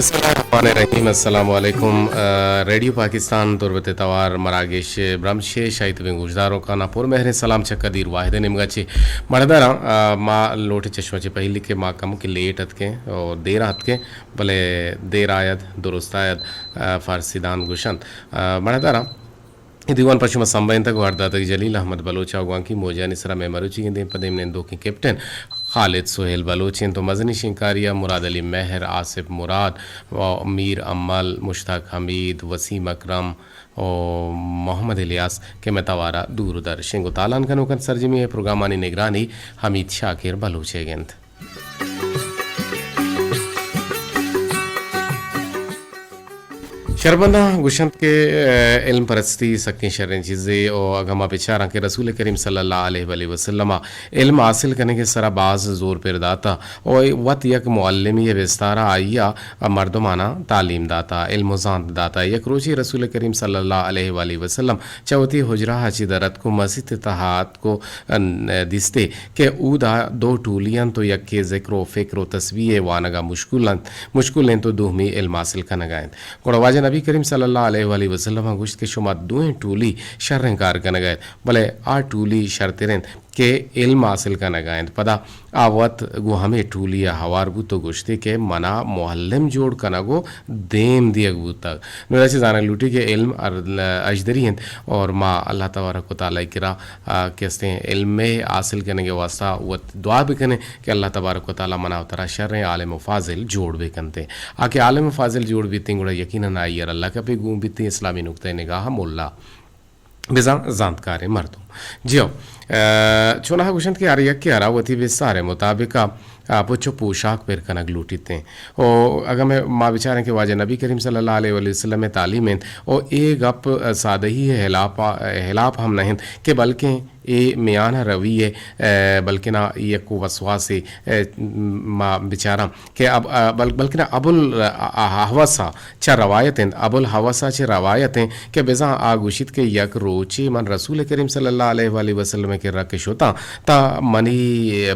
بسم اللہ الرحمن الرحیم۔ السلام علیکم۔ آ، ریڈیو پاکستان تربت توار مراگش برمش ء شاہی تبیں گوشداروکانا پر مہریں سلام چہ قدیر واحد ء نیمگا چہ۔ مڑداراں، آ، ما لوٹ چشمہ چہ پہلی کہ ما کم کہ لیٹ اتکیں اور دیر اتکیں، بلے دیر آید درست آید، آ، فارسی دان گوشنت۔ آ، مڑداراں اے دیوان پہ شما سمبھینتگ و ہر داتگ جلیل احمد بلوچ ء گوانکی موجانی سرا مئے مروچی گندیں پہ دیمنندوکیں کیپٹن خالد سہیل بلوچ انت و مزنی شنکاری ء مراد علی مہر، آصف مراد و میر امل، مشتاق حمید، وسیم اکرم و محمد الیاس کہ مئے توارا دور و در شنگ و تالان کنوک انت۔ سرجمی ء پروگرامانی نگرانی حمید شاکر بلوچ ء گنت۔ شربنداں گوشنت کہ، اے، علم پرستی سکیں شریں چیزے و اگاں ما بچاراں کہ رسول کریم صلی اللہ علیہ وآلہ وسلم ء علم حاصل کنگ ء سرا باز زور پر داتا و وت یک معلمی ء بستارا آئی ء مردماناں تعلیم داتا، علم و زانت داتا۔ یک روچے رسول کریم صلی اللہ علیہ وآلہ وسلم چہ وتی حجرہ ء چہ در اتک و مسیت ء تہا اتک و دیستے کہ اودا دو ٹولی انت و یکے ذکر و فکر و تسبیح ء وانگا مشغول انت، مشغول انت و دومی علم حاصل کنگا انت۔ گڑا واجہ نبی کریم صلی اللہ علیہ وآلہ وسلم ء گوشت کہ شما دوئیں ٹولی شریں کار کنگا انت، بلے آ ٹولی شرتر انت کہ علم حاصل کنگا انت۔ پدا آ وت گوں ہمے ٹولی ء ہوار بوت و گوشتی کہ منا معلم جوڑ کنگ و دیم دیگ بوتگ۔ نوں ادا چہ زانگ لوٹی کہ علم ار-، اژدری انت اور ما اللہ تبارک و تعالی کرا، آ، کہ استیں علم ء حاصل کنگ ء واسطہ وت دعا بکنیں کہ اللہ تبارک و تعالی منا و ترا شریں عالم و فاضل جوڑ بکنتے۔ آ کہ عالم و فاضل جوڑ بیتیں گڑا یقیناً آئی ء را لقب گون بیتیں اسلامی نقطہ نگاہ ملا۔ بزاں زانتکاریں مردم۔ جی ہو، آ، چوناہا گوشنت کہ ہر یکے ہرا وتی بستار ء مطابق ء، آ، پچ و پوشاک پر کنگ لوٹیت انت۔ و اگاں مئے، ما بچاریں کہ واجہ نبی کریم صلی اللہ علیہ وآلہ وسلم ء تعلیم انت و اے گپ سادہی ء ہلاپ، ہلاپ ہم نہ انت کہ بلکیں اے میان ء روی ء، آ، بلکنا یک وسواسے، آ، ما بچاراں کہ اب-، آ، بل-، بلکنا ابل، آ، آ، احوص ء چہ روایت انت، ابوالحوث ء چہ روایت انت کہ بزاں آ گوشیت کہ یک روچے من رسول کریم صلی اللہ علیہ وآلہ وسلم ء کرا کہ شتاں تاں منی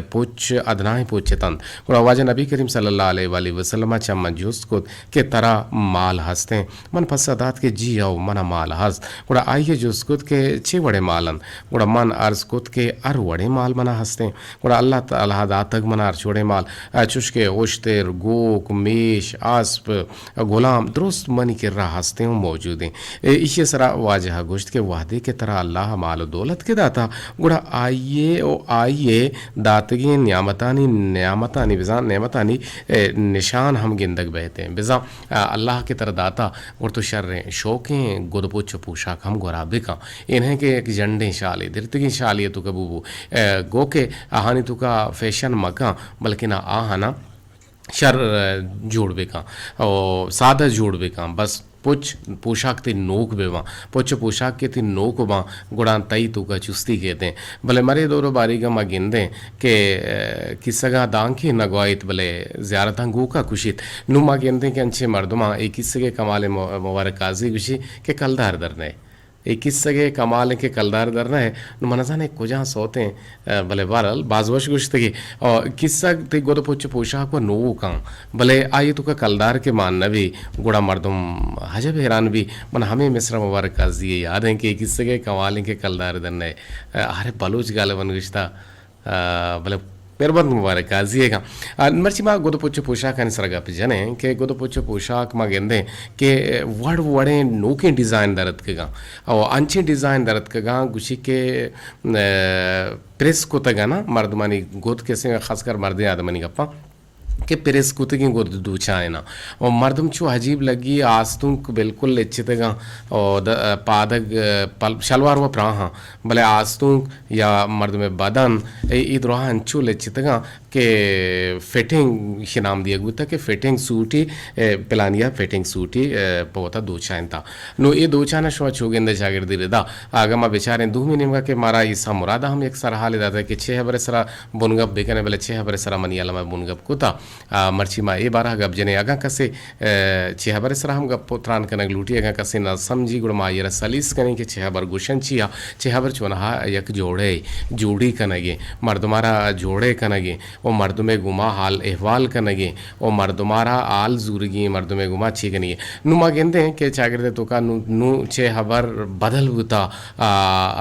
پچ ادناہیں پچ اتنت۔ گڑا واجہ نبی کریم صلی اللہ علیہ وآلہ وسلم ء چہ من جست کت کہ ترا مال ہست انت؟ من پسہ دات کہ جی ہو، منا مال ہست۔ گڑا آئی ء جست کت کہ چے وڑیں مال انت؟ گڑا من عرض کت کہ ہر وڑیں مال منا ہست انت۔ گڑا اللہ تعالی ء داتگ منا ہرچ وڑیں مال، آ، چوشکہ اشتر، گوک، میش، اسپ، گلام درست منی کرا ہستیں و موجودیں۔ اے، ایشی سرا واجہ ء گوشت کہ وہدے کہ ترا اللہ ء مال و دولت کہ داتا، گڑا آئی ء و آئی ء داتگیں نعمتانی، نعمتانی بزاں نعمتانی، اے، نشان ہم گندگ بئیتیں۔ بزاں، آ، اللہ کہ ترا داتا، گڑا تو شریں شوکیں گد پچ و پوشاک ہم گورا بکن۔ اے نہ کہ یک جنڈیں شالے، درتگیں شالے تو کبو بو، اے، گو کہ آہانی تو کا فیشن مکن، بلکنا آہانا شر، آ، جوڑ بکن و سادہ جوڑ بکن، بس پچ پوشاک تی نوک بباں، پچ و پوشاک کہ تی نوک باں، گڑا تئی توکا چستی کیتیں۔ بلے مرے دور و باریگا ما گندیں کہ، آ، کسگا دانکے نگوائیت، بلے زیارتاں گوکا کشیت۔ نوں ما گندیں کہ انچیں مردماں اے کسگے کمال مو-، مبارک قاضی گوشی کہ کلدار در نئے۔ اے کسگ ء کمال انت کہ کلدار در نہ ء۔ نوں من نزاناں اے کجام سوتیں، ء، بلے بہرحال باز وش گوشتگی۔ او کسگ تئی گد پچ پوشاک و نوکاں، بلے آئی توکا کلدار کہ مان نہ بی، گڑا مردم عجب حیران بی۔ من ہمے مصرع مبارک قاضی ء یاد انت کہ اے کسگ ء کمال انت کہ کلدار در نہ ء۔ ء، ہر بلوچ غالباً گوشتا، آ، بلے مہربند مبارک قاضی ء گاں۔ آ، مرچی ما گد پچ پوشاکانی سرا گپ جنیں کہ گد پچ پوشاک ما گندیں کہ وڑ وڑیں نوکیں ڈیزائن در اتکگاں۔ او انچیں ڈیزائن در اتکگاں گوشی کہ، آ، پریس کتگاں نا مردمانی گد کسے خاص کر مردیں آدمانی گپاں کہ پریس کتگیں گد دوچائیناں۔ و مردم چو عجیب لگی آستونک بالکل لچتگاں۔ او د-، پادگ، پل-، شلوار و پراہاں۔ بلے آستونک یا مردم ء بدن اے، اے دراہ انچو لچتگاں کہ فٹنگ شی نام دیگ بوتگ کہ فٹنگ سوٹی، اے، پلانی ء فٹنگ سوٹی، اے، پہ وتا دوچائینتا۔ نو اے دوچان ء شما چو گندے چاگردی ردا۔ اگاں ما بچاریں دومی نیمگا کہ مارا عیسیٰ مراد ء ہم یک سرحالے داتگ کہ چے ہبر ء سرا بنگپ بکنے، بلے چے ہبر ء سرا منی علم ء بنگپ کتا۔ آ، مرچی ما اے بارہ ء گپ جنیں۔ اگاں کسے، آ، چے ہبر ء سرا ہم گپ و تران کنگ لوٹی، اگاں کسے نہ سمجھی، گڑا ما آئی ء را سلیس کنیں کہ چے ہبر گوشن چیا، چے ہبر چونہا یک جوڑے، جوڑی کنگیں، مردم ء را جوڑے کنگیں، و مردمے گوما حال احوال کنگیں و مردمارا حال زورگی، مردمے گوما چی کنگی۔ نوں ما گندیں کہ چاگرد توکا نوں، نوں چے حبر بدل بوتا، آ،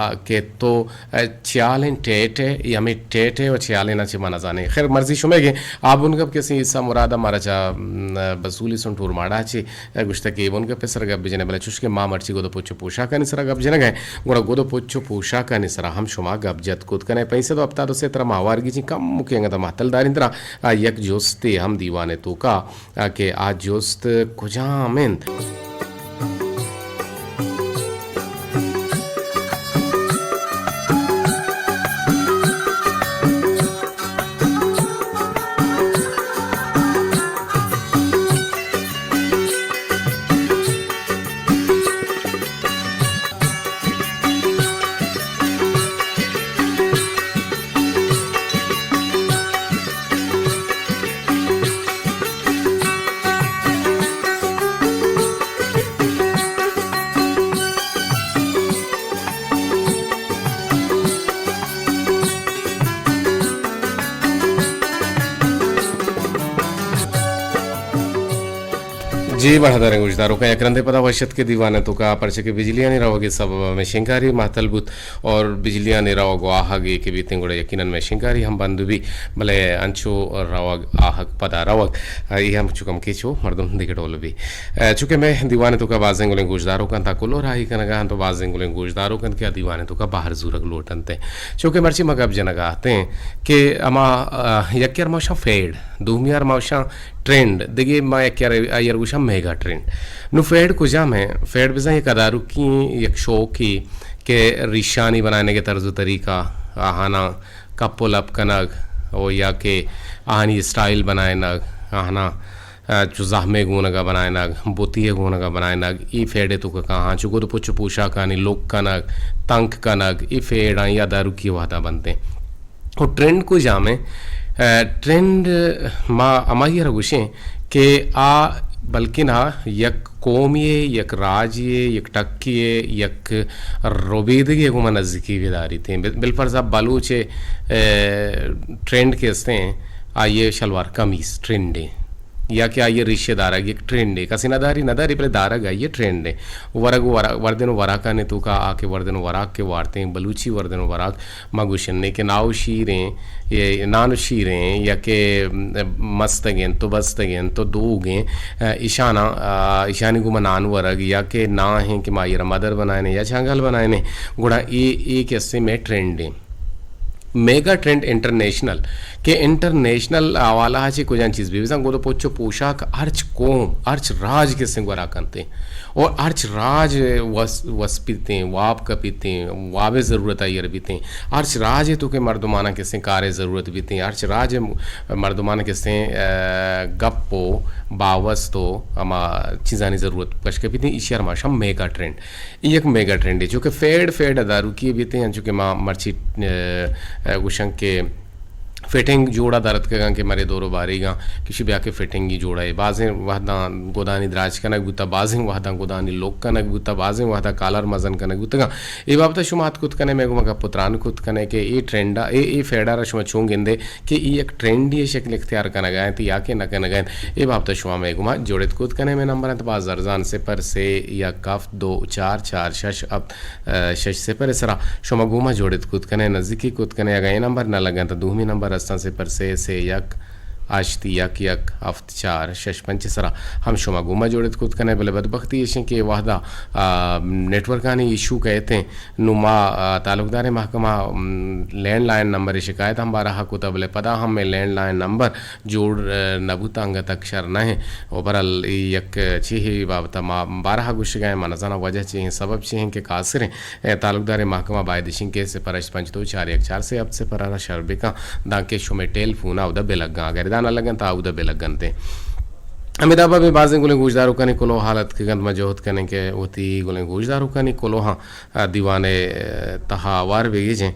آ، کہ تو، آ، چیالیں ٹیٹ ئے، یا ہمے ٹیٹ ئے و چیالیں نا چے ما نزانیں۔ خیر، مرضی شمئیگیں۔ آ بنگپ کسیں عیسی مراد مارا چا، م، بسولی سن ٹورماڑا چے گوشتگ کہ اے بنگپ ءِ سرا گپ بجنیں، بلے چوش کہ ما مرچی گد و پچ و پوشاکانی سرا گپ جنگ ءَ ایں، گڑا گد و پچ و پوشاکانی سرا ہم شما گپ جت کت کن ئے۔ پنچ سد و ہپتاد و سے ترا ماہوارگی چی کم مکیں انگت مہتل داریں ترا، آ، یک جستے ہم دیوان ءِ توکا، آ، کہ آ جست کجام انت؟ جی، بہادریں گوشداروکاں، یک رندے پدا وش اتک کہ دیوان ءِ توکا، پرچہ کہ بجلیانی روگ ءِ سبب ءَ مئے شنگاری مہتل بوت اور بجلیانی روگ و آہگ اے کہ بیتیں گڑا یقیناً مئے شنگاری ہم بند بی، بلے انچو روگ آہگ پدا روگ، اے ہم چو کم کیچو مردم دگہ ڈول بی۔ چونکہ مئے دیوان ءِ توکا بازیں گلیں گوشداروک انت، آ کلو راہی کنگا انت و بازیں گلیں گوشداروک انت کہ آ دیوان ءِ توکا بہر زورگ لوٹ انت۔ چونکہ مرچی ما گپ جنگا اتیں کہ ہما، آ، یکے ءَ را ما گوشاں فیڈ، دومی ءَ را ما گوشاں ٹرینڈ، دگہ ما یکے ءَ را، آئی ءَ را گوشاں میگا ٹرینڈ۔ نوں فیڈ کجام ایں؟ فیڈ بزاں یک اداروکی، یک شوقے کہ ریشانی بنائینگ ءِ طرز و طریقہ، آہاناں کپ و لپ کنگ، و یا کہ آہانی اسٹائل بنائینگ، آہاناں، آ، چو زہمے گونگا بنائینگ، بتی ءِ گونگا بنائینگ، اے فیڈ ءِ توکا کاہاں، چو گد پچ و پوشاکانی لک کنگ، تنک کنگ، اے فیڈاں یا داروکی وہدا بنتیں۔ و ٹرینڈ کجام ایں؟ آ، ٹرینڈ ما ہمائی ءَ را گوشیں کہ آ بلکن آ یک قومی ءِ، یک راجی ءِ، یک ٹکی ءِ، یک ربیدگی ءِ گوما نزیکی بداریتیں۔ بل-، بالفرض آ بلوچ ءِ، آ، ٹرینڈ کہ استیں، آئی ءِ شلوار قمیص ٹرینڈ ایں۔ یا کہ آئی ءِ ریشے دارگ یک ٹرینڈے، کسے نہ داری، نہ داری، بلے دارگ آئی ءِ ٹرینڈے۔ ورگ و ورا-، وردن و وراکانی توکا آ کہ وردن و وراک کہ وارتیں، بلوچی وردن و وراک ما گوشنے کہ ناو شیریں، اے نان و شیریں، یا کہ مستگیں تو بستگیں تو دوگیں، ایشاناں، آ، ایشانی گوما نان ورگ، یا کہ ناہیں کہ ما آئی ءَ را مدر بنائنے یا چنگل بنائنے، گڑا اے، اے کہ استیں مئے ٹرینڈیں۔ میگا ٹرینڈ انٹرنیشنل، کہ انٹرنیشنل حوالہ ءَ چہ کجام چیز بی، بزاں گد و پچ و پوشاک ہرچ قوم، ہرچ راج کہ استیں گورا کنتیں، اور ہرچ راج وس-، وسپیتیں، واب کپیتیں، واب ضرورت آئی ءَ را بیتیں، ہرچ راج ءِ توکا مردماناں کہ استیں کار ءِ ضرورت بیتیں، ہرچ راج ءِ مردماناں کہ استیں، آ، گپ و باوست و ہما چیزانی ضرورت پش کپیتیں، ایشی ءَ را ما گوشاں میگا ٹرینڈ۔ اے یک میگا ٹرینڈے، چونکہ فیڈ، فیڈ ءَ داروکی بیتیں، انچو کہ ما مرچی، ا، ا، گوشاں کہ فٹنگ جوڑا در اتکگاں کہ مرے دور و باریگاں کہ شی بیا کہ فٹنگی جوڑا اے۔ بازیں وہداں گدانی دراج کنگ بوتا، بازیں وہداں گدانی لوک کنگ بوتا، بازیں وہداں کالر مزن کنگ بوتگاں۔ اے بابت ءَ شما اتک کت کنے، مئے گوما گپ و تران کت کنے کہ اے ٹرینڈ ءَ، اے، اے فیڈ ءَ را شما چون گندے؟ کہ اے یک ٹرینڈی شکل اختیار کنگا انت یا کہ نہ کنگا انت، اے بابت ءَ شما مئے گوما جوڑ اتک کت کنے۔ مئے نمبر انت باز ارزان، صفر سے یک ہفت دو چار چار شش ہفت، ا، شش صفر ءِ سرا شما گوما جوڑ اتک کت کنے، نزیکی کت کنے۔ اگاں اے نمبر نہ لگنت، دومی نمبر استاں صفر سے سے یک ہشت یک یک ہفت چار شش پنچ ءِ سرا ہم شما گوما جوڑ اتک کت کنے، بلے بدبختی ایش انت کہ اے وہدا، آ، نیٹورکانی ایشو کئیت انت۔ نوں ما، آ، تعلقداریں محکمہ، م، لینڈ لائن نمبر ءِ شکایت ہم بارہا کتا، بلے پدا ہم مئے لینڈ لائن نمبر جوڑ، آ، نہ بوتا، انگت تک شر نہ انت۔ و بہرحال اے یک چیہے بابت ءَ ما بارہا گوشگا ایں، ما نزاناں وجہ چی انت، سبب چی انت کہ قاصر انت۔ اے تعلقداریں محکمہ باید اش انت کہ صفر ہشت پنچ دو چار یک چار سے ہفت صفر ءَ را شر بکن، دانکہ شمئے ٹیلیفون اودا بہ لگاں، اگر ادا نہ لگنت، اودا بہ لگنت۔ ہمے دابا بازیں گلیں گوشداروکانی کلوہ حال اتکگ انت، ما جہد کنیں کہ وتی گلیں گوشداروکانی کلوہاں، آ، دیوان ءِ تہا ہوار بگیجیں۔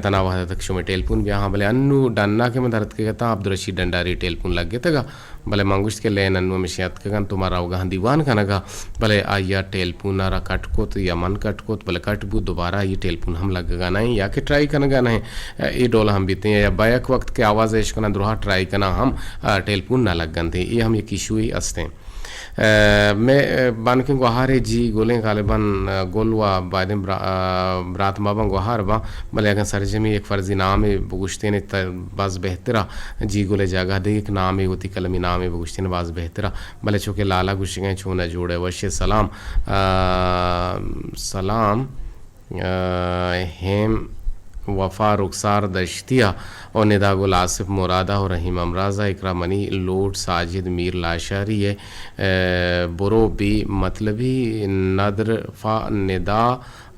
تنا وہد ءَ تک شمئے ٹیلیفون بیا ہاں، بلے انوں ڈنا کہ من در اتکگ اتاں، عبدالرشید ڈنڈاری ٹیلیفون لگتگا۔ بلے من گوشت کہ لین انو ہمیشی اتکگ انت، تو ما روگا ہاں دیوان کنگا، بلے آئی ء ٹیلیفون ء را کٹ کت یا من کٹ کت، بلے کٹ بوت، دوبارہ آئی ٹیلیفون ہم لگگا نہ انت یا کہ ٹرائی کنگا نہ انت، اے ڈول ہم بیت انت یا بیک وقت کہ آواز اش کناں دراہ ٹرائی کناں ہم، آ، ٹیلیفون نہ لگنت، اے ہم یک ایشوے است انت۔ آ، مئے، آ، بانکیں گوہارے جی گلیں غالباً، آ، گل و بایدیں برا-، آ، برات ما باں گوہار باں، بلے اگاں سرجمی یک فرضی نامے بگوشتین ات باز بہترا۔ جی گل ء جاگہ دگہ یک نامے، وتی قلمی نامے بگوشتین باز بہترا۔ بلے چونکہ لالا گوشگیں چون ء جوڑ ء وش ء سلام، آ، سلام، آ، ہیم وفا رخسار دشتی ء و ندا گل آصف مراد ء و رحیم امراز ء اقرا منی لوٹ ساجد میر لاشاری ء، آ، برو بے مطلبی ندر فا ندا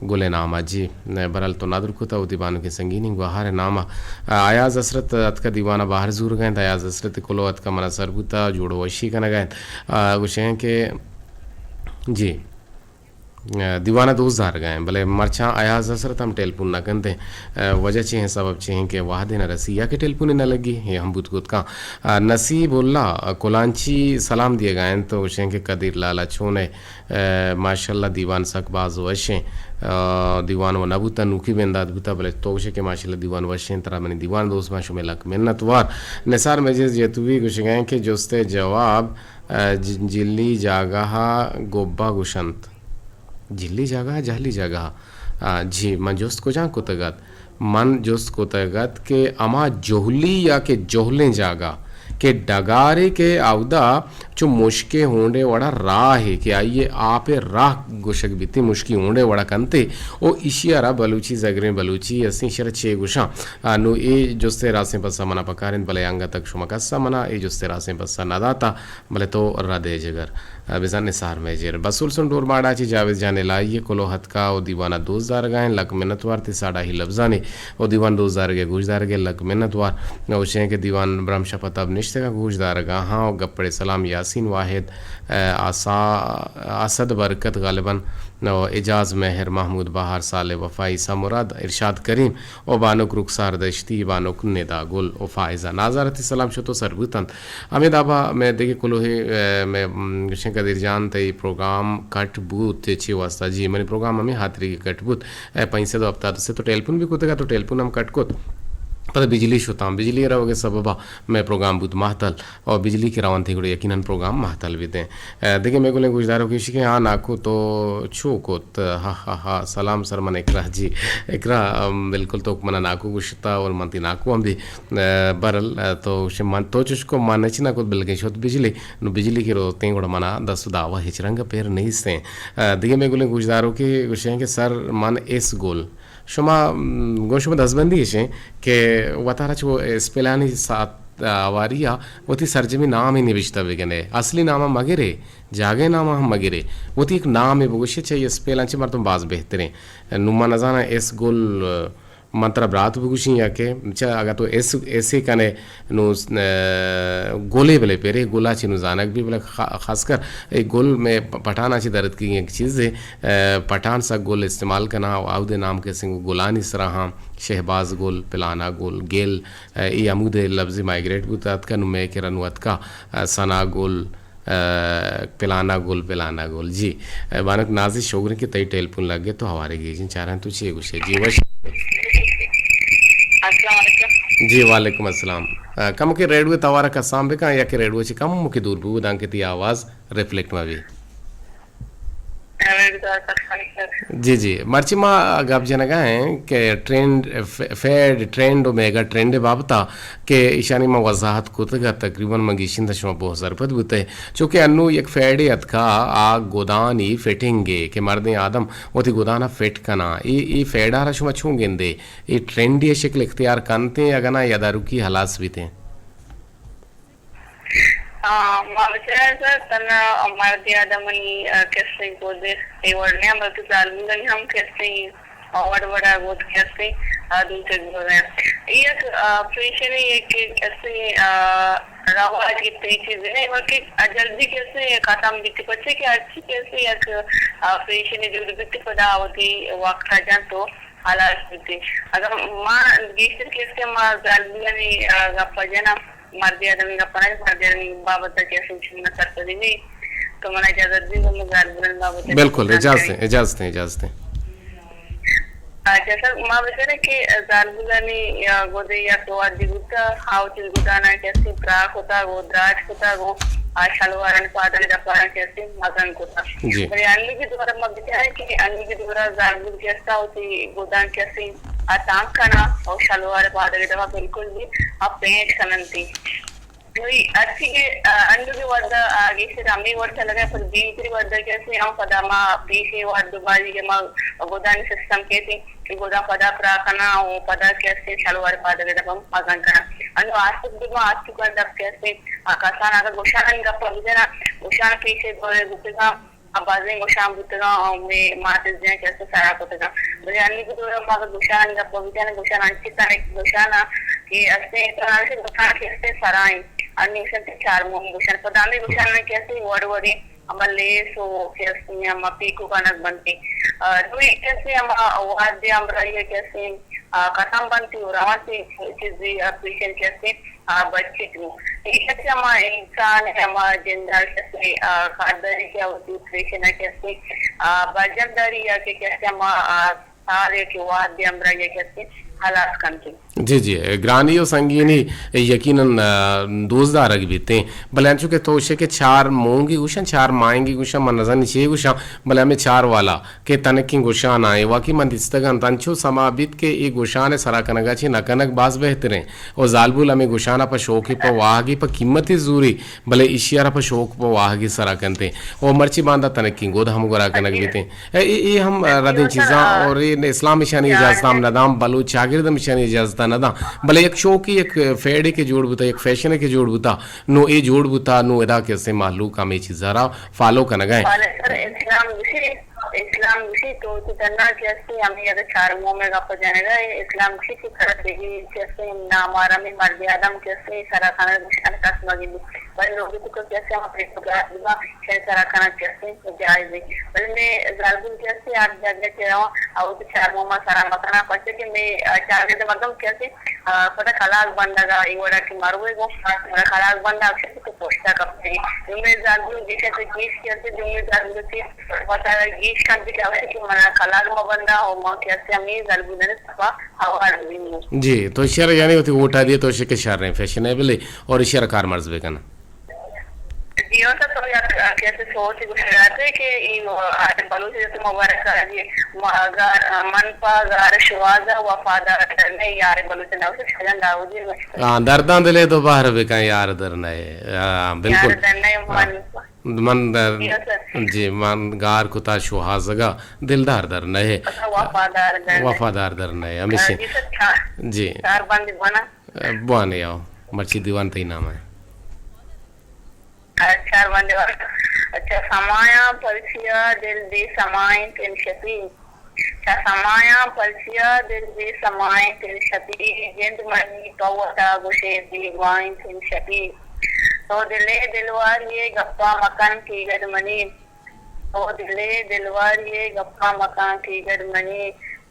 گل ء نام ء جی، برل تو ندر کت ء وتی بانکیں سنگینیں گوہار ء نام ء۔ ایاز حسرت اتکہ دیوان ء بہر زورگ ء انت، ایاز حسرت ء کلوہ اتکہ من ء سر بوتہ، جوڑ ء وشی کنگ ء انت۔ آ، گوشیں کہ جی، آ، دیوان ء دوست دارگ ء انت، بلے مرچاں ایاز حسرت ہم ٹیلیفون نہ کنت انت۔ آ، وجہ چے انت، سبب چے انت کہ وہدے نہ رسی یا کہ ٹیلیفون نہ لگی، اے ہم بوت کت کن۔ آ، نصیب اللہ کلانچی سلام دیگ ء انت، گوشیں کہ قدیر لالا چون ئے؟ آ، ماشاءاللہ دیوان سک باز وش انت۔ آ، دیوان و نہ بوتہ، نوکی بندات بوتہ، بلے تو گوشے کہ ماشاءاللہ دیوان وش انت، ترا منی دیوان دوست باں، شمے لک منت وار۔ نثار مجید جیتوی گوشگا انت کہ جست ء جواب، آ، ج-، جلی جاگہ ء گبہ گوشنت۔ جلی جاگہ ء جہلی جاگہ ء؟ آ، جی، من جست کجا کتگ ات؟ من جست کتگ ات کہ ہما جہلی یا کہ جہلیں جاگہ کہ ڈگارے کہ اودا چو مشکے ہونڈے وڑا راہے کہ آئی ء آپ ء راہ گوشگ بیتی، مشکی ہونڈے وڑا کنتے، او ایشی ء را بلوچی زگریں بلوچی استیں شر چے گوشاں؟ آ، نو اے جست ء راستیں پسہ منا پکار انت، بلے انگت تک شما کس ء منا اے جست ء راستیں پسہ نہ داتا، بلے تو رد ئے جگر۔ بزاں نثار مئے جیر۔ بسول سن ڈور ماڑا چی جاوید جان الہی ء کلوہ اتکا و دیوان ء دوست دارگا انت۔ لک منت وار تی ساڑاہی لبزانی و دیوان دوست دارگ ء گوش دارگ ء لک منت وار۔ گوشیں کہ دیوان برم شپ ء تب نشتگا گوش دارگا ہاں و گپڑے سلام یاسین واحد، آ، آسا-، اسد برکت غالباً و اعجاز مہر، محمود بہار، صالح وفا، عیسی مراد، ارشاد کریم و بانک رخسار دشتی، بانک ندا گل و فائزہ نازارتی سلام شتو سر بوتنت۔ ہمے دابا مئے دگہ کلوہے، اے، مئے، م، گوشیں قدیر جان تئی پروگرام کٹ بوت، چی واسطہ؟ جی، منی پروگرام ہمے ہاتری کہ کٹ بوت۔ اے، پنچ سد و ہپتاد و سے تو ٹیلیفون بھی کتگا، تو ٹیلیفون ہم کٹ کت۔ پدا بجلی شتاں، بجلی روگ سببا مئے پروگرام بوت مہتل، اور بجلی کہ روانتی گڑا یقیناً پروگرام مہتل بیتیں۔ اے، دگہ مئے گلیں گوشداروک ایشی کہ ہاں ناکو تو چو کت؟ ہا، ہا، ہا۔ سلام سر، من اکرا جی۔ اکرا، ام، بالکل تو منا ناکو گوشتا اور من تی ناکو ہم بھی۔ اے، برل، اے، تو گوشے من تو چشکو من ہچ نہ کت، بلکیں شت بجلی، نو بجلی کہ روتیں گڑا منا دست و دعوا ہچ رنگ پیر نیستیں۔ اے، دگہ مئے گلیں گوشداروکے گوشیں کہ سر من ایس گل۔ شما، ام، گوں شما دزبندی ایشیں کہ وتارا چو اسپیلانی ساعت، آ، ہواری ء وتی سرجمی نامے نبشتہ بکنے۔ اصلی نام ء مگرے، جاگہ نام ء ہم مگرے۔ وتی یک نامے بگوشے، چہ اسپیلاں چہ مردم باز بہتریں۔ نوں من نزاناں ایس گل، من ترا برات بگوشیں یا کہ چہ اگاں تو ایس، ایسے کنے نوں، آ، گلے بلے پیرے، گلا چہ نوں زانگ بی، بلے خا-، خاص کر اے گل مئے پ-، پٹھان ء چہ درتکگیں یک چیزے، آ، پٹھان سک گل استعمال کناں، آودے نام کسیں گلانی سرا ہاں، شہباز گل، پلانا گل، گل، اے ہمودے لبزے مائگریٹ بوت اتکا، نوں مئے کرا نوں اتکا، ثنا گل، پلانا گل، پلانا گل۔ جی، بانک نازی شوگریں کہ تئی ٹیلیفون لگے تو ہوارے گیجیں چاریں تو چی گوشے؟ جی وش۔ السلام علیکم۔ جی وعلیکم السلام۔ کم کہ ریڈیو توارا کسان بکن یا کہ ریڈیو چی کم کہ دور بو دان کہ تی آواز ریفلیکٹ مبی۔ جی، جی، مرچی ما گپ جنگا ہیں کہ ٹرینڈ، ف-، فیڈ ٹرینڈ و میگا ٹرینڈ بابتا کہ ایشانی ما وضاحت کتگا، تقریباً ما گیشین تا شما بہت سرپد بوتے، چونکہ انو یک فیڈے اتکا آ گدانی فٹنگے کہ مردیں آدم وتی گدانا فٹ کنا، اے، اے فیڈا را شما چون گندے؟ اے ٹرینڈی شکل اختیار کنتے اگنا یا داروکی ہلاس بیتے؟ آ، ما بچار سر تنا مردی آدمانی، آ، کسیں گودے اے وڑ نیا، بلکہ زالبولانی ہم کسیں، آ، وڑ وڑا گود کسیں، آ، دو تے گودے۔ یک، آ، فیشن یک کسیں، آ، رواج گپتگی چیزے نہ، بلکہ آ جلدی کسیں ختم بیتی، پچے کہ ہرچی کسیں یک، آ، فیشن جوڑ بیتی، پدا وتی وقت جان تو ہلاس بیتی۔ اگر ما گیشتر کسیں ما زالبولانی، آ، گپ جنم، مردی آدمی گپ کنگ، مردی آدمی بابت کہ اسیں چون سرپدی نی۔ تو منا اجازت دی، من زالبولانی بابت۔ بالکل، اجازت ہے، اجازت ہے، اجازت ہے۔ اچھا سر، ما بچارے کہ زالبولانی یا گودے یا سواد دی بوتا، ہاو چیز گودانا کہ اسیں پراہ کتا گو، دراج کتا گو، آ شلواران پادگ دپارا کہ اسیں مزن کتا۔ جی۔ بلے انیگی دورا ما بچارے کہ انیگی دورا زالبول کہ استا ہوتی گودان کہ اسیں آ تانک کنا اور شلوار پادگ دپا بالکل بھی آ پینٹ کننتی۔ نوئی ہرچی کہ، آ، انوگی وھد ء، آ، گیشتر ہمے وڑ چلگ ء، پر دیمتری وھد ء کہ اسیں ہم پدا ما پیشے وھد ء بازی کہ ما گدانی سسٹم کیتیں کہ گداں پدا پرا کناں و پدا کہ اسیں شلوار پادگ ء دپ ء مزن کناں۔ انو آسک بہ باں، آسک ء دپ کہ اسیں، آ، کسان اگاں گوشان گپ ء بجناں، گوشان پیشے دور ء بوتگاں، آ، بازیں گوشان بوتگاں، آ، مئے مات زیاں کہ استیں سرا کتگاں۔ بلے انیگی دور ء ما اگاں گوشان گپ ء بجنیں، گوشان انچیں تنک گوشان ء کہ استیں، تران سے گوشان کہ استیں سرائیں، انی گوشان کہ چار موم گوشان۔ پدا ہمے گوشان کہ استیں وڑ وڑیں، ہما لیس و کہ استیں ہما پیکو کنگ بنتی۔ آ، دوئی کہ استیں ہما واد ہمراہی کہ استیں، آ، قسم بنتی و روانتی چیزی آپریشن کہ استیں۔ آ، بچک نوں۔ اے کسے ہما انسان ء ہما جند ء کسے، آ، کارداری کہ وتی آپریشن ء کسے، آ، برجم داری یا کہ کسے ہما، آ، سال ء کہ وہد ء ہمراہی ء کسے ہلاس کنت۔ جی، جی، گرانی و سنگینی یقیناً، آ، دوست دارگ بیتیں، بلے انچو کہ تو گوشے کہ چار مونگی گوشاں، چار ماہنگی گوشاں، من نزانی چے گوشاں، بلے ہمے چار والا کہ تنکیں گوشان آں، اے واقعی من دیستگ انت، انچو سما بیت کہ اے گوشان ء سرا کنگ ء چہ نہ کنگ باز بہتریں۔ و زالبول ہمے گوشان ء پہ شوقے پہ واہگے پہ قیمتے زوری، بلے ایشی ء را پہ شوق پہ واہگے سرا کنت و مرچی باندا تنکیں گد ہم گورا کنگ بیتیں۔ اے، اے، اے ہم ردیں چیزاں اور اے اسلام ایشانی اجازت ہم نہ داں، بلوچ چاگرد ہم ایشانی اجازت نہ داں، بلے یک شوقے، یک فیڈے کہ جوڑ بوتا، یک فیشنے کہ جوڑ بوتا، نوں اے جوڑ بوتا، نوں ادا کہ استیں مہلوک ہمے چیزا را فالو کنگا انت۔ بلے سر، اسلام گوشی، اسلام گوشی تو وتی تنا کہ استیں ہمے اگہ چار مومے گپ جنگا، اسلام گوشی کہ سر دگی کہ استیں نامحرمیں مردی آدم کہ استیں سرا کنگ گوشان کس مگندی۔ بلے لوگی تو کہ استیں ہما پیسو گرات بگا، شے سرا کنگ کہ استیں جائز ہے۔ بلے میں زالبول کہ استیں ہر جگہ کہ رواں، او تو چار موما سرا مکنا، پچے کہ میں، آ، چاگرد مردم کہ استیں آ، پدا کلاگ بندگ ء اے وڑا کہ مروے گوں، گڑا کلاگ بندگ ء گشت کہ پشتا کپتگی۔ دومی زالبول گیش ات، گیش کرتے، دومی زالبول تی وتا گیش کنت کہ اوشت کہ منا کلاگ مہ بندا، او ما کہ استے ہمیں زالبولانی صفا ہوار ببینی۔ جی، تو شر یعنی وتی ووٹا دیے تو شک شر ہیں، فیشنیبل ہے اور شر کار مرز بکن۔ جی، او سر، تو یک، آ، کیسے سوچ گوشگ ء کہ اے، آ، بلوچ جت مبارک آجی، ما گار، آ، من پہ گار شوہاز ء وفادار، نئے یار بلوچ نہ، اسے شجن داودی گوشت۔ آ، درداں دلے دو بہر بکن یار در نئے۔ آ، بالکل۔ یار در نئے، آ، من پہ۔ من در، جی، او سر۔ جی، من گار کتا شوہازگا دلدار در نئے۔ وفادار در نئے۔ وفادار در نئے، ہمیشہ۔ آ، جی سر، چار، جی۔ چار بند بنا۔ آ، بوانے آؤ، مرچی دیوان تئی نام ہے۔ چار بندے والا۔ اچھا، سمایاں پرچیا دل بے سمائیں تن شپی۔ چا سمایاں پرچیا دل بے سمائیں تن شپی۔ جند منی پہ وتا گوشے بیگواہیں تن شپی۔ تو دلے دلواری ء گپا مکن کہ گد منی۔ او دلے دلواری ء گپا مکن کہ گد منی،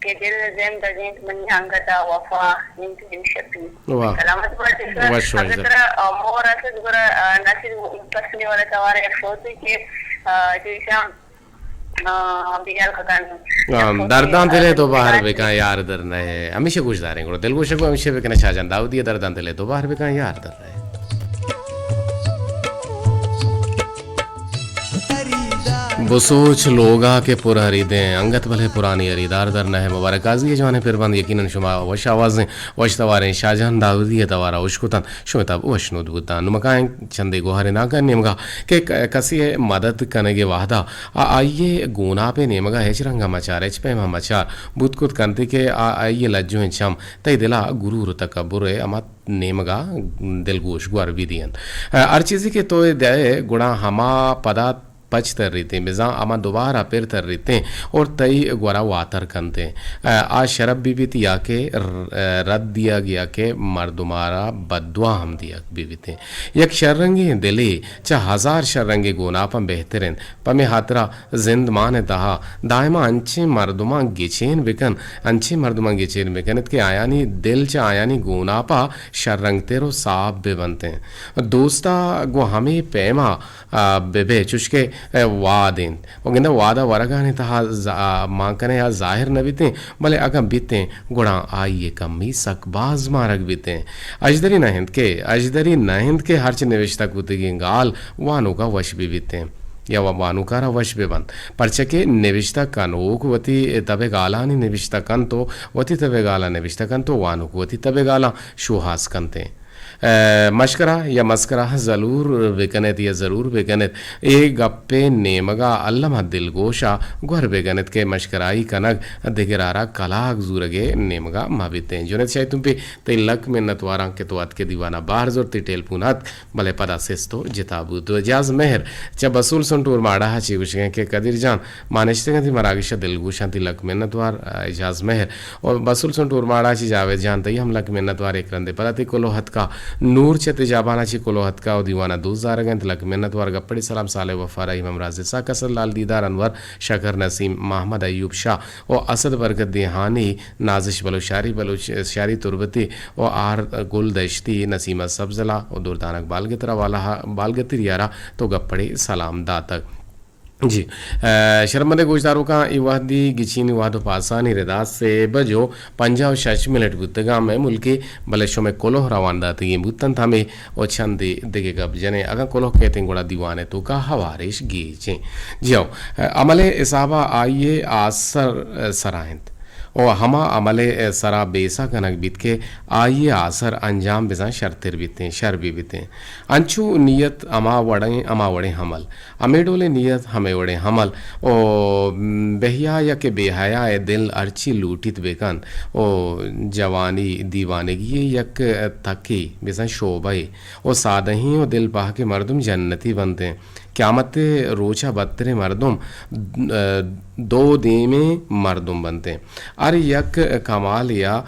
کہ دل زندگ انت منی انگتا وفا انت ہمشپی۔ واہ۔ سلامت بات سر۔ وش وش اگر سر۔ ترا، آ، مور است گڑا، آ، ناصر پسنی والا توار یک سوتی کہ، آ، جیشاں، آ، بیال کتن۔ آ، درداں دلے تو باہر بکن یار در نئے۔ ہمیشہ گوش داریں گڑا دلگوش کو ہمیشہ بکنے شاہجان داودی درداں دلے تو باہر بکن یار در نئے۔ بسوچ لوگا کہ پر ہریدیں انگت بلے پرانی ہریدار در نہ۔ مبارک قاضی جوانیں پربند یقیناً شما وش آوازیں وش تواریں شاہجان داودی توارا وش کتن شمے تب وش نود بوتاں۔ نمکائیں چندے گوہریں دانکانی نیمگا کہ ک-، کسی مدد کنگے وہدا آ-، آئیے گوناپے نیمگا ہچ رنگا مچار، ہچ پیما مچار بوت کت کنتے کہ آ-، آئیے لجویں چم تئی دلا غرور و تکبر ء ہما نیمگا دلگوش گور بی دینت۔ ہر چیزے کہ تو دئے گڑا ہما پدا پچ تریتیں، بزاں ہما دوبارہ پر تریتیں اور تئی گورا واتر کنتیں۔ آ، آ شرپ بہ بیت یا کہ ر-، رد دیگ یا کہ مردمارا بددعا ہم دیگ بہ بیتیں۔ یک شررنگیں دلے چہ ہزار شررنگیں گوناپاں بہتر انت۔ پمے ہاترا زندمان ء تہا دائما انچیں مردماں گچین بکن، انچیں مردماں گچین بکنت کہ آیانی دل چہ آیانی گوناپا شررنگتر و صاف بہ بنتیں۔ دوستا گوں ہمے پیما آ، بہ بئے، چوشکہ، اے، واد انت۔ و گندہ واد ء ورگانی تہا ز-، آ، مان کنئے آ ظاہر نہ بیتیں، بلے اگاں بیتیں، گڑا آئی ء کمی سک باز مارگ بیتیں۔ اژدری نہ انت کہ، اژدری نہ انت کہ ہرچ نوشتہ کتگیں گال وانوک ء وش بہ بیتیں یا و-، وانوکارا وش بہ بنت۔ پرچہ کہ نوشتہ کنوک وتی تب ء گالانی نوشتہ کنت و وتی تب ء گالاں نوشتہ کنت و وانوک وتی تب ء گالاں شوہاز کنتیں۔ اے، مشکرا یا مسکرا ضرور بکنیت یا ضرور بکنیت۔ اے گپے نیمگا الما دلگوشا گور بکنیت کہ مشکرائی کنگ دگرارا کلاگ زورگے نیمگا مبیتیں۔ جنید شاہی تمپی تئی لک منت واراں کہ تو اتکے دیوانا بہر زرت، تئی ٹیلپون اتک، بلے پدا سست و جتا بوت۔ و اعجاز مہر چہ بسول سنٹور ماڑاہا چی گوشگیں کہ قدیر جان، ما نشتگاں تئی مراگش ء دلگوشاں، تئی لک منت وار، اعجاز مہر۔ و بسول سنٹور ماڑا چی جاوید جان، تئی ہم لک منت وار، یک رندے پدا تئی کلوہ اتکا۔ نور چہ تجابانا چی کلوہ اتکا و دیوانا دوست دارگ انت، لک منت وار۔ گپڑی سلام صالح وفا رحیم ہمراز اسحاق اسد لال دیدار انور شکر نسیم محمد ایوب شاہ و اسد برکت دیہانی نازش بلوچ شاری بلوچ شاری تربتی و آر گل دشتی نسیمہ سبزلا و دردانک بالگترا والا بالگتریارا تو گپڑی سلام داتگ۔ جی، اے، شرمندیں گوشداروکاں، اے وہدی گچینی وہد و پاسانی ردا سے بج و پنجاہ و شش منٹ بوتگاں مئے ملکی، بلے شمئے کلوہ روان داتگیں بوتنت ہمے و چندے دگہ گپ جنیں۔ اگاں کلوہ کیتیں گڑا دیوانے توکا ہوارش گیجیں۔ جی ہو، اے، عمل حسابا آئیے آسر، اے، سرا انت۔ و ہما عمل ء سرا بیسہ کنگ بیت کہ آئی ء آسر انجام بزاں شرتر بیتیں، شر بہ بیتیں۔ انچو نیت ہما وڑیں، ہما وڑیں عمل، ہمے ڈولیں نیت ہمے وڑیں عمل۔ و بہیا یا کہ بے حیا ء دل ہرچی لوٹیت بہ کنت و جوانی دیوانگی ء یک تکے بزاں شعبہ ء و سادہیں و دل پہکیں مردم جنتی بنتیں۔ قیامت ء روچ ء بدتریں مردم، ء، دو دیمیں مردم بنتیں۔ ہر یک کمال یا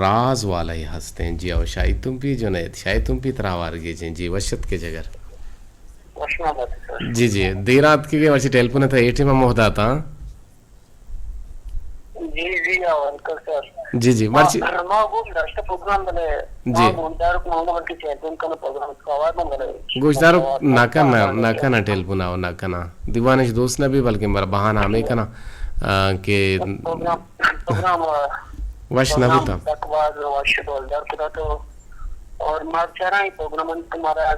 راز والے ہستیں۔ جی او شاہی تمپی، جنید شاہی تمپی ترا وارگیجیں۔ جی وشت کے جگر۔ وش نہ بات سر۔ جی جی، دیر آتکگے مرچی ٹیلیفون ء تھا اے ٹیم ء موہ داتاں۔ جی جی، آ، ورکر سر۔ جی جی، مرچی۔ ما، ما گوش داشتہ پروگرام بلے، جی۔ ما گوشداروک مانگا بلکہ چیتون کنو پروگرام سوار من بلے۔ گوشداروک نہ کنا، نہ کنا ٹیلیفون آو نہ کنا۔ دیوانش دوست نہ بی بلکہ مر بہانہ ہمیں کنا، آ، کہ پروگرام، پروگرام، آ، وش نہ پروگرام بوتا۔ تک باز وش ڈولدار کتا تو اور ما بچاراں اے پروگرام انت کہ مارا، آ،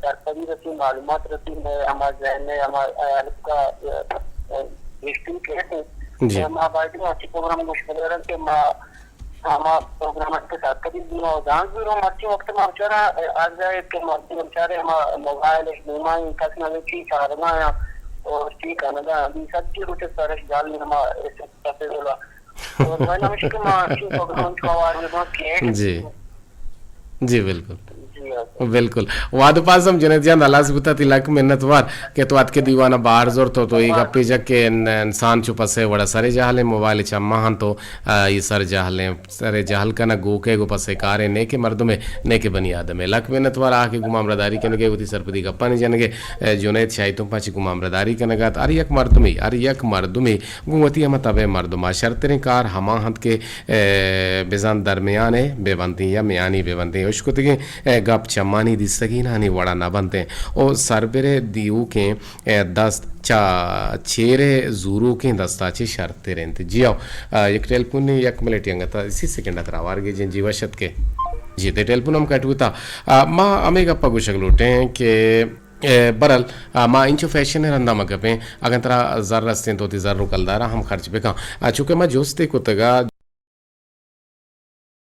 سرپدی رسی، معلومات رسی، مئے ہما ذہن ء ہما، آ، ہلکا، آ، آ، گیشتری کیت۔ جی۔ ما باید اچھی پروگرام گوش بدارن کہ ما ہما پروگرام ات کہ سرپدی دیما و دانگ بیرو۔ مرچی وقت ما بچاراں، آ، ہر جائے کہ مرچی بچارے ہما موبائل اش دیما ایں، کس نہ چی چارگا یا اور چی کنگا، بی سب چی روچ سرش جال میں ہما ایسے پتے بولا۔ اور میں نمش کہ ما چی پروگرام چوار میں کہ جی۔ جی، بالکل۔ جی، ہاں۔ بالکل۔ واد پاس ہم جنید جان ہلاس بوتا، تئی لک منت وار کہ تو اتکے دیوان ء بہر زرت و تو اے گپے جک کہ ان-، انسان چو پسے وڑا سرے جہلیں، موبائل چماں ہن تو، آ، اے سر جہلیں، سرے جہل کنگ گوکے گو پسے کارے، نیکے مردمے، نیکے بنی آدمے۔ لک منت وار آ کہ گوں ما ہمراہداری کنگے، وتی سرپدی گپانی جنگے، اے، جنید شاہی تمپا چی گوں ما ہمراہداری کنگات۔ ہر یک مردمے، ہر یک مردمے گوں وتی ہما تب ء مردم ء شرتریں کار ہما انت کہ، اے، بزاں درمیان ء بہ بنتیں یا میانی بہ بنتیں۔ اشکتگیں، اے، گپ چمانی دیستگینانی وڑا نہ بنتیں۔ او سربر ء دیوکیں، اے، دست چہ چیر ء زوروکیں دستا چہ شرتر انت۔ جی ہو، آ، یک ٹیلیفون نے یک منٹ انگت اسی سیکنڈ ء ترا وارگے جن جی وشت کے۔ جی، تے ٹیلیفون ہم کٹ بوتا۔ آ، ما ہمیں گپا گوشگ لوٹیں کہ اے، برل، آ، ما انچو فیشن ء رندا مہ کپیں، اگاں ترا زر استیں تو وتی زر و کلدارا ہم خرچ بکن۔ آ، چونکہ ما جستے کتگا،